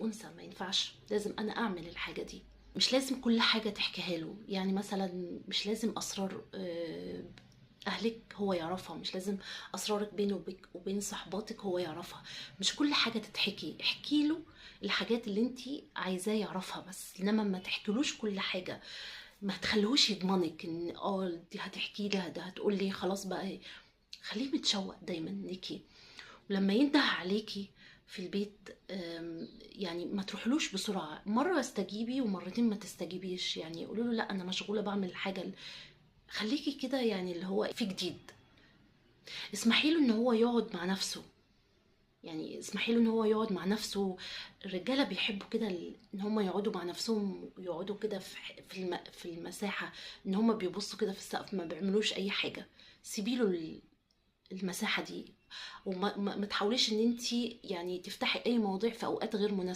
انثى، ما ينفعش، لازم انا اعمل الحاجة دي. مش لازم كل حاجة تحكيها له، يعني مثلا مش لازم اسرار اهلك هو يعرفها، مش لازم اسرارك بينه وبين صحباتك هو يعرفها. مش كل حاجة تتحكي، احكي له الحاجات اللي انت عايزاه يعرفها بس، انما ما تحكيلوش كل حاجة. ما تخليهوش يضمنك ان دي هتحكي لها، ده هتقول لي، خلاص بقى. خليه متشوق دايما ليكي، ولما ينده عليكي في البيت يعني ما تروحلوش بسرعة، مرة استجيبي ومرتين ما تستجيبيش، يعني قولوا له لا أنا مشغولة بعمل حاجة. خليكي كده يعني اللي هو في جديد. اسمحي له ان هو يقعد مع نفسه، يعني اسمحي له ان هو يقعد مع نفسه. الرجالة بيحبوا كده ان هم يقعدوا مع نفسهم، ويقعدوا كده في المساحة، ان هم بيبصوا كده في السقف، ما بيعملوش اي حاجة. سيبي له المساحة دي، وما ما تحاوليش ان انت يعني تفتحي اي مواضيع في اوقات غير مناسبة.